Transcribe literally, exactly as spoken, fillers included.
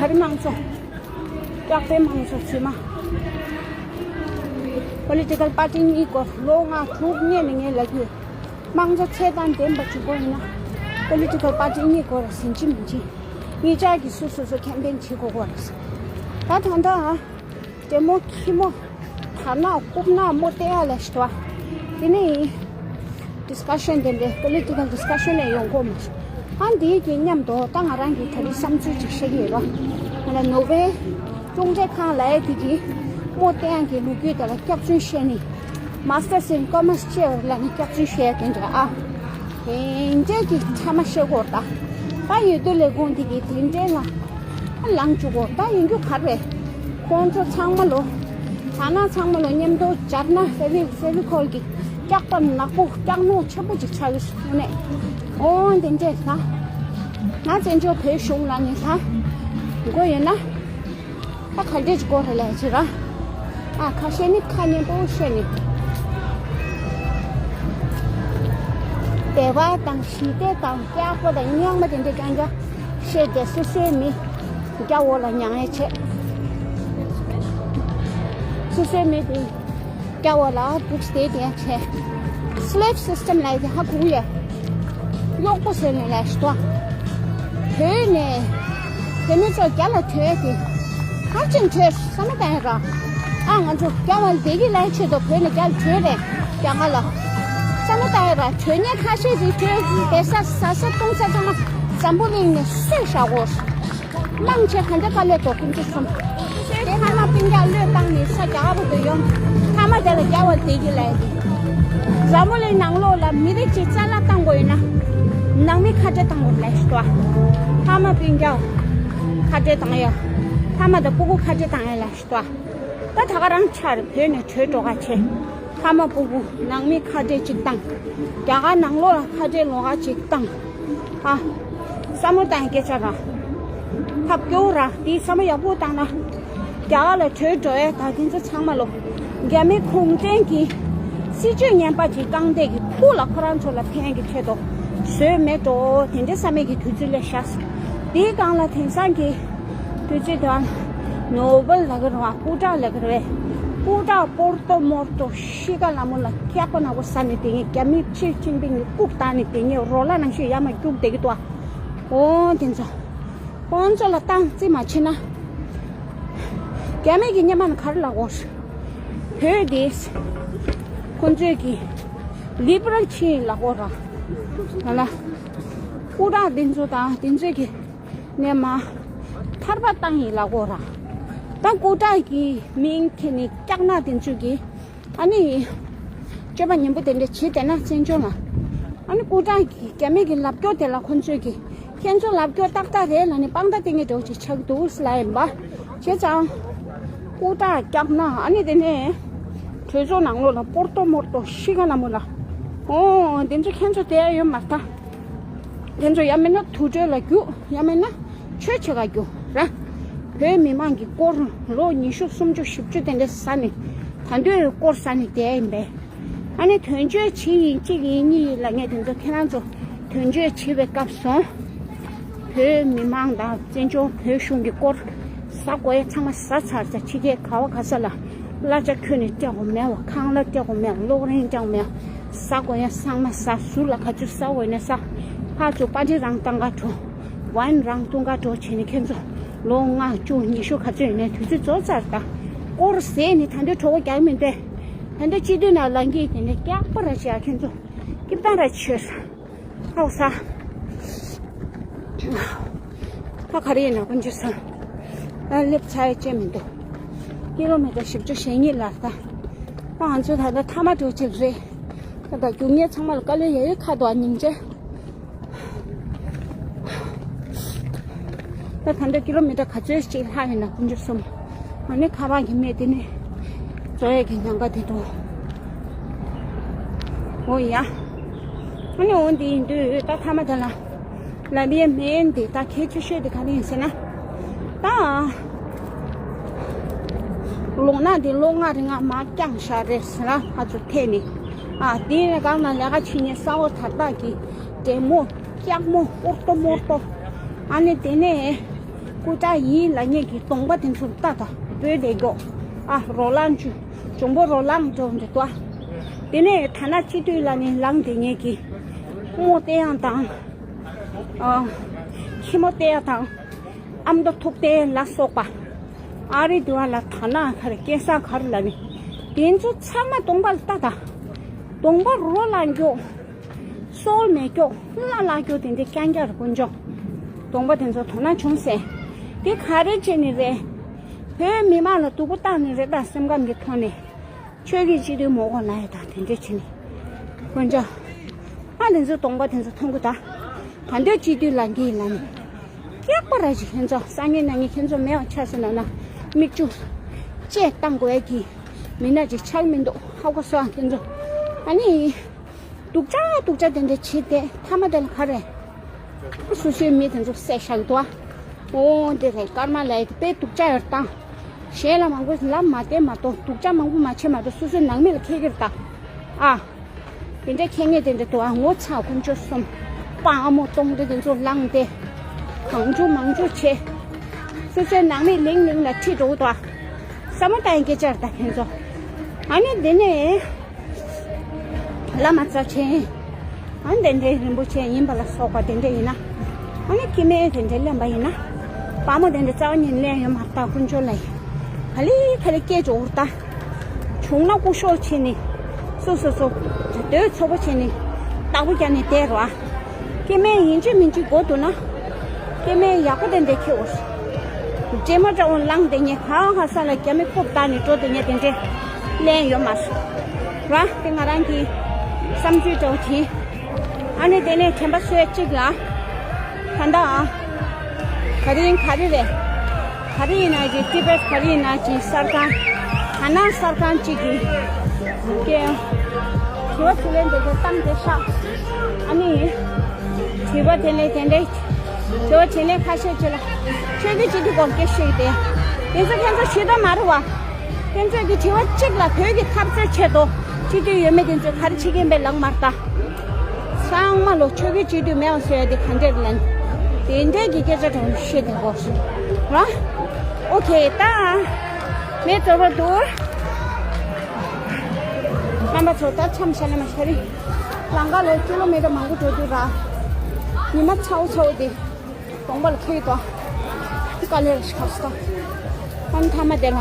ག་རེ་དམངས་གཙོ། སྐྱག་པའི་དམངས་གཙོ་ཚུལ་མ། པོ་ལི་ཊི་ཀལ་པར་ཊི་གཉིས་སྐོར་ལོ་ལྔ་དྲུག་སྔོན་ནས་ངས་ལབ་ཀྱི་ཡོད། དམངས་གཙོ་ཚད་དང་ལྡན་པ་བྱེད་དགོས་ཡིན་ན། པོ་ལི་ཊི་ཀལ་པར་ཊི་གཉིས་སྐོར་ཟིན་གྱི་མིན་གྱི། གཉིས་ཆར་གྱི་སོ་སོ་སོ་ཁེམ་པེན་བྱེད་དགོས་སྐོར་རེད། ད་ད་ལྟ། དེ་མོ་ཁྱི་མོ། དར་ནག་རྐུབ་ནག་མོ་བསྟན་ཡ་ལ་ཞིག་བ། དེ་ནི། ཌིསི་ཀ་ཤན་དེ་འདྲའི་པོ་ལི་ཊི་ཀལ་ཌིསི་ཀ་ཤན་ལས་ཡོང་གོ་མ་སོང་། ཨ་འདིའི་གི་མཉམ་དུ་ད་ང་རང་གི་ད་རེས་བསམ་ཚུལ་ཅིག་བཤད་ཀྱི་ཡོད་པ། ང་ལ་ནོ་བེལ་རླུང་འཕྲིན་ཁང་ལ་ཡ་དེ་གི་མོ་བསྟན་ཡ་གི་ལོ་རྒྱུས་དེ་ལ་སྐྱག་རྫུན་བཤད་ནི། Masters in Commerce བྱས་པ་ལ་ནི་སྐྱག་རྫུན་བཤད་ཡ་དེ་འདྲ་ཨ། དེ་འདྲས་ཀྱི་ཕྲ་མ་བཤད་དགོས་ད། ད་ཡོད་དུས་ལས་ཁུངས་དེ་གི་དེ་འདྲས་ལ་ལངས་བཅུག་གོ་ད་ཡིན་རྒྱུ་ག་རེད། ཁོང་ཚོ་ཚང་མ་ལོ། ཐ་ན་ཚང་མ་ལོ་མཉམ་དུ་སྦྱར་ན་ཧྥེ་བི་ཧྥེ་བི་ཁོལ་གྱི་སྐྱག་པ་ནག་པོ་སྐྱག་ནོར་ཆེན་པོ་ཅིག་ཆགས་ཡོད་སོང་ནས། ཨོ་དེ་འདྲས་ལ། ང་བཙན་བྱོལ་བོད་གཞུང་ལ་ནི་ལ། དགོས་ཡོད་ན། ད་ག་འདྲས་ཅིག་དགོས་རེད་ལས་ཅི་ར། ཨ་ཁ་ཤས་ནི་ཁ་སྙན་པོ་བཤད་ནི། དད་པ་དང་ཞི་བདེ་དང་སྐྱག་པ་དང་རྙོག་མ་དེ་འདྲས་རྐྱང་རྐྱང་བཤད་དེ་སོ་སོའི་མི། རྒྱ་འོག་ལ་མྱང་ཡས་བྱེད། སོ་སོའི་མི་དེ། རྒྱ་འོག་ལ་འདུག་སྟེ་དེ་ཡང་བྱས། སི་ལེབ་སིས་ཊམ་ལ་དེ་ཧ་གོ་ཡ། གཡོག་པོ་ཟེར་ནས་ལས་ཤི་ཏོ། བོད་ནས་བོད་མི་ཚོ་རྒྱ་ལ་བྲོས་ཏེ། ག་ཅིང་བྲོས་བསམ་བློ་བཏང་ཡ་ར། ཨ་ང་ཚོ་རྒྱ་བ་བསྡད་ཀྱི་ལས་ཆེད་དུ་བོད་ནས་རྒྱ་ལ་བྲོས་རེད་རྒྱ་གར་ལ། བསམ་བློ་བཏང་ཡ་ར་བྲོས་ཉེན་ཁ་ཤས་ཅིག་བྲོས་བསྡད་ས་ཟ་ས་བཏུང་ས་ཚང་མ་འཛམ་བུ་གླིང་ནས་གསོས་བཞག་གོ། དམངས་ཆེ་ག་འདྲ་དཀའ་ལས་དོ་ཀུན་སྤྱོད་གསུམ། དེ་ལྷ་མ་སྤུན་ཀྱག་བློས་བཏང་ནས་ས་རྒྱ་གར་བར་དུ་ཡོང་། ལྷ་མ་དེ་ལ་རྒྱ་བ་བསྡད་ཀྱི་ལས་ཀྱི། འཛམ་བུ་གླིང་ནང་ལོགས་ལ་མི་རིགས་ཅིག་རྩ་ལ་བཏང་དགོས་ཡོད་ན། ནང་མི་ཁ་བྲལ་བཏང་དགོས་ལས་ཤི་ཏོ། ལྷ་མ་སྤུན་ཀྱག་ཁ་བྲལ་བཏང་ཡ། ལྷ་མ་དང་སྤུ་གུ་ཁ་བྲལ་བཏང་ཡ་ལས་ཤི་ཏོ། ད་ད་ག་རང་ཆར་བོད་ནས་བྲོས་འགྲོ་ག་ཆེ། ཕ་མ་སྤུ་གུ་ནང་མི་ཁ་བྲལ་གཅིག་བཏང་། རྒྱ་གར་ནང་ལོགས་ལ་ཁ་བྲལ་ལོགས་ཀ་གཅིག་བཏང་། ཨ། བསམ་བློ་བཏང་སྐད་ཆ་ར། ཐབས་སྐྱོ་བོ་ར་དེའི་བསམ་བློ་ཡག་པོ་བཏང་ན། རྒྱ་གར་ལ་བྲོས་འགྲོ་ཡས་ད་དེ་ཚོ་ཚང་མ་ལོ། རྒྱ་མི་གུང་ཁྲན་གྱི་སྲིད་བྱུས་ངན་པ་ཅིག་བཀང་སྟེ་གི་ཕུགས་ལ་ཁོ་རང་ཚོ་ལ་ཕན་གྱི་ཆེད་དུ་བཟོས་མེད་འགྲོ་དེ་འདྲའི་བསམ་མེད་ཀྱི་དུས་ཚོད་སླེབས་ཤག་དེའི་སྒང་ལ་དེང་སང་གི་དུས་ཚོད་དང་ནོ་བེལ་ལ་གི་རེད་བ། སྐུ་དྲག་ལ་གི་རེད། སྐུ་དྲག་པོར་ཏོ་མོར་ཏོ་ཤི་ཀ་ལ་མོ་ལ་སྐྱག་པ་ནག་པོ་ཟ་ནས་དེ་ངས་རྒྱ་མི་ཕྱིར་ཕྱིན་པིན་ནི་ལྐུག་བཏང་ནས་དེ་ངས་རོ་ལ་ནང་ཤོད་ཡ་མ་རྒྱུག་བསྡད་ཀྱི་འདུག་ཨ། ཨོ་དེ་ཚོ་ཁོང་ཚོ་ལ་སྟངས་རྩིས་མ་བྱེད་ན། རྒྱ་མི་གི་སྙེ་མ་ནི་ག་རེ་ལ་གོ། བོད་དེ་ཁོང་ཚོས་གི་ལི་པ་རལ་ཆེན་ལ་གོ་ར། ང་ལ་སྐུ་དྲག་དེ་ཚོ་དང་དེ་ཚོས་གི་ནས་མ། ཐར་པ་བཏང་ཡིན་ལ་གོ་ར། ད་སྐུ་དྲག་གི་མིང་ཁྱེར་ནས་སྐྱག་ནག་དེ་ཚོས་གི། ཨ་ནི། སྤྱོད་པ་ངན་པོ་དེ་འདྲ་བྱེད་བསྡད་ན་བཙན་བྱོལ་ལ། ཨ་ནི་སྐུ་དྲག་གི་རྒྱ་མི་གི་ལབ་སྐྱོ་དེ་ལ་ཁོ་ཚོས་གི། ཁྱེད་ཚོ་ལབ་སྐྱོ་ཏག་ཏག་རེད་ལ་ནི་དཔང་རྟགས་སྟེང་གི་འགྲོ་ཅིག་ཆགས་འདུག་ལ་ཡིན་པ། བྱས་ཙང་། སྐུ་དྲག་སྐྱག་ནག་ཨ་ནི་དེ་ནས། གྲོས་ཚོགས་ནང་ལོགས་ལ་པོར་ཏོ་མོར་ཏོ་ཤི་ཀ་ལ་མོ་ལ། ཨོ། དེ་ཚོ་ཁྱེད་ཚོ་བསྡད་ཡོད་མ་རེད་ད། དེ་ཚོ་ཡང་མིན་ན་དུར་ཁྲོད་ལ་རྒྱུག་ཡང་མིན་ན་ཆོས་བྱེད་ག་རྒྱུག་ར། བོད་མི་མང་གི་སྐོར་ལོ་ཉི་ཤུ་སུམ་ཅུ་བཞི་བཅུ་དེ་འདྲ་ཟ་ནས་ད་འདོད་སྐོར་ཟ་ནས་བསྡད་ཡིན་པས། ཨ་ནི་དོན་གཅོད་བྱེད་ཡིན་གཅིག་ཡིན་གཉིས་ཡིན་ལ་ངས་དེ་ཚོ་ཁྱེད་རང་ཚོ་དོན་གཅོད་བྱེད་པའི་སྐབས་སུ། བོད་མི་མང་དང་བཙན་བྱོལ་བོད་གཞུང་གི་སྐོར་ཟ་དགོས་ཡ་ཚང་མ་ཟ་ཚར་ཙང་ཕྱི་རྒྱལ་ག་བ་ག་ས་ལ་གླ་ཆ་ཁྱོན་ནས་སྤྲད་དགོས་མེད་བ། ཁང་གླ་སྤྲད་དགོས་མེད་བ། གློག་རིན་སྤྲད་དགོས་མེད་བ། ཟ་དགོས་ཡ་ཚང་མ་ཟ། ཟུར་ལ་ག་ཚོད་ཟ་དགོས་ན་ཟ། ཕར་ཚུར་པར་ཊི་རང་བཏང་ག་འགྲོ། ཝའིན་རང་འཐུང་ག་འགྲོ་བྱས་ནས་ཁྱེད་ཚོ་ལོ་ལྔ་བཅུ་ཉི་ཤུ་ག་ཚོད་ཡིན་ནའི་དུས་ཚོད་རྫོགས་ཚར་ད། སྐོར་ཟས་ནི་ད་འདོད་གྲོགས་པོ་རྒྱག་མི་འདོད། ད་འདོད་སྤྱི་འཐུས་ནང་ལངས་ཀྱི་དེ་ནས་སྐྱག་པ་ར་བྱས་ཁྱེད་ཚོ་སྐྱིད་པ་ར་བྱོས། ཧའོ་ས། ད་ག་རེ་ཡིན་ན་དཀོན་མཆོག་གསུམ། ད་སླེབས་ཚར་ཡ་ཅན་མི་འདུག་ཀི་ལོ་མི་ཊར་བཞི་བཅུ་ཞེ་གཉིས་ལ་ད། ད་ང་ཚོ་ད་ལྟ་མཐའ་མ་འགྲོ་ཅིག་རེད། ད་ད་རྒྱུག་མཁན་ཚང་མ་ལ་དཀའ་ལས་ཡ་ཡོད་ཁ་དོག་སྙིང་རྗེ། ད་ད་ལྟ་ཀི་ལོ་མི་ཊར་ག་ཚོད་ཅིག་ལྷག་ཡོད་ན་དཀོན་མཆོག་གསུམ། ཨ་ནི་ཁ་པར་གྱི་མི་དེ་ནི་འགྲོ་ཡས་ཀྱི་ཉེན་ཁ་དེ་འདུག་འོ་ཡ། ཨ་ནི་འོ་འདི་ཡིན་དུས་ད་མཐའ་མ་དེ་ལ་ལབ་ཡས་མིན་འདི་ད་གལ་ཆེ་ཤོས་དེ་ག་རེ་ཡིན་ཟེར་ན། ད་ལོ་ན་འདི་ལོ་ལྔ་རིང་ང་མར་བརྐྱངས་བཞག་རེད་ཟེར་ན་ཕར་ཚུར་ཐད་ནས། ཨ་དེའི་སྒང་ན་ལས་ཀ་བྱེད་མཁན་གསར་པ་དར་དར་གྱི་འདྲེ་མོ་སྐྱག་མོ་ཧོར་ཏོ་མོར་ཏོ། ཨ་ནི་དེ་ནས། སྐུ་དྲག་ཡིན་ལབ་མཁན་གྱི་གདོང་པ་དེ་ཚོར་ལྟ་དང་། བོད་དེ་མགྱོགས། ཨ་རོ་ལངས་བཅུ། འཇོང་པོ་རོ་ལངས་འགྲོ་འདི་ལྟ། དེ་ནས་ཐ་ན་སྤྱི་འཐུས་ལ་ནི་ལངས་བསྡད་མཁན་གྱི་རྨོ་བསྟེན་ཡག་དང་། ཨ་ཁྱི་མོ་བསྟེན་ཡག་དང་། ཨ་མདོ་ཐུག་བསྟེན་ལ་སོགས་པ། ཨ་རི་དུ་བ་ལ་ཐ་ན་ག་རེ་སྐལ་བཟང་ག་རེ་ལ་ནི། དེ་ཚོ་ཚང་མ་གདོང་པ་ལ་ལྟ་དང་། གདོང་པ་རོ་ལངས་མགྱོགས། སོལ་མེ་སྐྱོག་ལ་ལ་སྐྱོག་དེ་འདྲའི་རྐྱང་རྐྱང་རེད་དཀོན་མཆོག། གདོང་པ་དེ་ཚོ་དོ་སྣང་བྱུང་ཟེར། དེ་ག་རེ་བྱས་ནི་རེད། བོད་མི་མང་ལ་སྡུག་པོ་བཏང་ནི་རེད་ད་སེམས་ཁམས་ཀྱི་ཐོག་ནས། ཆོས་ཀྱི་སྤྱི་འཐུས་མོ་གོ་ལ་ཡ་ད་དེ་འདྲ་བྱས་ནི། དཀོན་མཆོག། ཨ་དེ་ཚོ་གདོང་པ་དེ་ཚོ་མཐོང་གི་ད། ག་འདོད་སྤྱི་འཐུས་ལ་འགྱིས་ལ་ནི། སྐྱག་པ་ར་ཞིག་ཁྱེད་ཚོ་སང་ཉིན་གནངས་ཉིན་ཁྱེད་ཚོ་མེད་པ་ཆགས་སོང་ན་ན། མིག་ཆུ། ལྕེ་བཏང་དགོས་ཀྱི། མི་ན་ཅིག་ཆགས་མི་འདུག་ཧ་གོ་སོང་ཁྱེད་ཚོ། ཨ་ནི། སྡུག་ཅག་སྡུག་ཅག་དེ་འདྲ་བྱེད་དེ་ཐ་མ་དེ་ལ་ག་རེ། སོ་སོའི་མི་དེ་ཚོ་བསད་བཞག་འདུག་ཨ། འོ་དེ་རེད་སྐར་མ་ལ་ཡི་དཔེ་སྡུག་ཅག་ཡོད་དང་། གཞན་ལ་མང་པོ་ལབ་མ་བསྡད་མ་གཏོགས་སྡུག་ཅག་མང་པོ་མ་བྱེད་མ་གཏོགས་སོ་སོའི་ནང་མི་ལ་ཁེལ་གྱི་རེད་ད། ཨ། དེ་འདྲ་ཁེལ་ངེས་དེ་འདྲ་འདུག་ཨ། ངོ་ཚ་དཀོན་མཆོག་གསུམ། དཔའ་མོ་སྟོང་སྡེ་དེ་ཚོ་ལངས་ཏེ། གང་བྱུང་མང་བྱུང་བྱེད། སོ་སོའི་ནང་མི་ལིང་ལིང་ལ་ཁྲིད་འགྲོ་གི་འདུག་ཨ། བསམ་བློ་བཏང་ཡིན་སྐད་ཆ་རེད་ད་ཁྱེད་ཚོ། ཨ་ནི་དེ་ནས། བླ་མ་རྩ་ཆེན། ཨ་ནི་དེ་འདྲའི་རིན་པོ་ཆེ་ཡིན་པ་ལ་སོགས་པ་དེ་འདྲ་ཡིན་ན། ཨ་ནི་སྐྱེ་དམན་དེ་འདྲ་ལེན་པ་ཡིན་ན། དཔའ་མོ་དེ་འདྲ་རྩ་བ་ཉིད་ལེན་ཡོད་མ་རེད་ད་དཀོན་མཆོག་ལ་ཡིན། ག་ལེ་ག་ལེ་སྐད་ཅོར་ད། བྱུང་ན་སྐུ་ཤོག་བྱས་ནས། སོ་སོ་སོ། འདོད་ཚོ་པོ་བྱས་ནས། བདག་པོ་རྒྱག་ནས་བསྡད་རོགས་ཨ། སྐྱེ་དམན་ཡིན་གཅིག་མིན་གཅིག་དགོས་འདུག་ན། སྐྱེ་དམན་ཡག་པོ་དེ་འདྲ་ཁྱེར་འོ། ལྕེ་མོ་འདྲ་བོ་ལངས་དེ་ཉེ་གང་ཧ་ས་ལ་རྒྱ་མི་རྐུབ་བཏགས་ནས་འགྲོ་དེ་ཉེ་དེ་འདྲས་ལན་ཡོད་མ་སོང་། ར་དེ་ང་རང་གི་བསམ་ཚུལ་འདྲ་བོ་དེ། ཨ་ནི་དེ་ནས་དྲན་པ་གསོས་གཅིག་ལ། ད་ལྟ་ཨ། ག་རེ་ཡིན་ག་རེ་རེད། ག་རེ་ཡིན་ན་ཅིག་ཏི་པེད་ག་རེ་ཡིན་ན་ཅིག་གསར་ཁང་། ད་ནང་གསར་ཁང་གཅིག་གི་ཀྱེ། དྲི་བ་དྲིས་ལན་དེ་ཚོ་བཏང་དེ་ཤག་ཨ་ནི། དྲི་བ་དེ་ལས་དེ་འདྲའི། དྲི་བ་དྲིས་ལན་ཁ་ཤས་ཅིག་ལ། ཆོས་ཀྱི་སྤྱི་འཐུས་སྐོར་སྐད་ཤིག་དེ། དེ་ཚོ་ཁྱེད་ཚོ་ཞུས་ད་མ་རུ་བ། ཁྱེད་ཚོས་ཀྱི་དྲི་བ་གཅིག་ལ་བོད་ཀྱི་འཐབ་རྩོད་ཆེད་དུ། སྤྱི་འཐུས་ཡོད་མེད་དེ་ཚོས་ག་རེ་བྱེད་ཀྱིན་པའི་ལག་དམར་ལྟ། ཚང་མ་ལོ་ཆོས་ཀྱི་སྤྱི་འཐུས་མེད་པ་བཟོ་ཡ་དེ་ག་འདྲས་ལན། དེ་འདྲས་ཀྱི་སྐད་ཆ་དྲང་བཤད་དེ་གོ། ར། ཨོ་ཁེ་ད། མེ་ཚོར་བ་འདུག་རྣམ་པ་ཚོ་ད་མཚམས་བཞག་ལེ་མ་ཤ་རི། ལང་ཀ་ལོ་ཀི་ལོ་མི་ཊར་མང་པོ་འགྲོ་དུས་ར། ཉི་མ་ཚ་བོ་ཚ་བོ་དེ། གདོང་པ་ལ་ཁེལ་དོ། དཀའ་ལས་ར་ཤི་ཁ་སྟ། ཨ་ནི་ཐ་མ་དེ་ར།